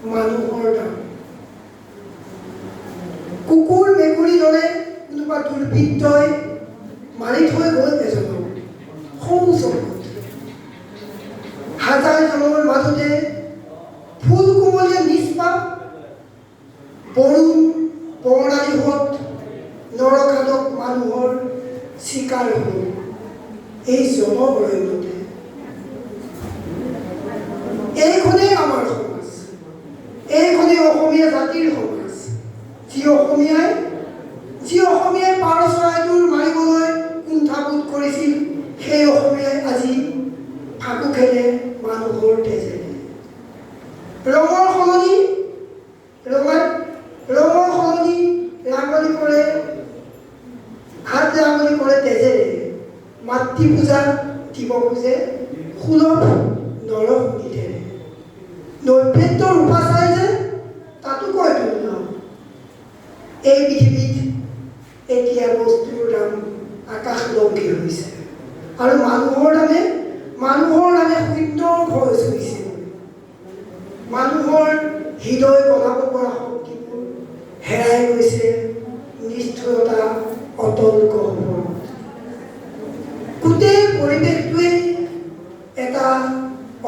মানুহৰ দাম। কুকুৰ মেকুৰীৰ দৰে কোনোবা দুৰ্বৃত্তই মাৰি থৈ গ'ল এজনক সৌ চকুত। হাজাৰজনৰ মাজতে ফুল কোমলীয়া নিষ্পাপ বৰুণ বৰ্ণালীহঁত নৰখাদক মানুহৰ চিকাৰ হ'ল এই জন অৰণ্যতে। এইখনেই আমাৰ সমাজ, এইখনেই অসমীয়া জাতিৰ সমাজ। যি অসমীয়াই পাৰ চৰাইটোৰ মাৰিবলৈ কুণ্ঠাবোধ কৰিছিল, সেই অসমীয়াই আজি ফাকু খেলে মানুহৰ তেজেৰে। ৰঙৰ সলনি ৰঙা, ৰঙৰ সলনি ৰাঙলী কৰে, হাত ৰাঙলী কৰে তেজেৰে। মাতৃ পূজা দিব খোজে সুলভ নৰশোণিতেৰে। নৈবেদ্যৰ উপাচাৰ যে তাতো দুৰ্লভ। এই পৃথিৱীত এতিয়া বস্তুৰ দাম আকাশলংঘী হৈছে আৰু মানুহৰ দামে শূন্যৰ ঘৰ চুইছে। মানুহৰ হৃদয় গলাব পৰা শক্তিবোৰ হেৰাই গৈছে নিষ্ঠুৰতা অতল গহ্বৰত। গোটেই পৰিৱেশটোৱেই এটা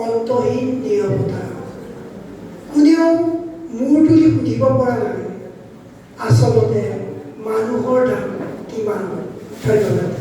অন্তহীন নীৰৱতা। কোনেও মূৰ তুলি সুধিব পৰা নাই, আচলতে মানুহৰ দাম কিমান? ধন্যবাদ।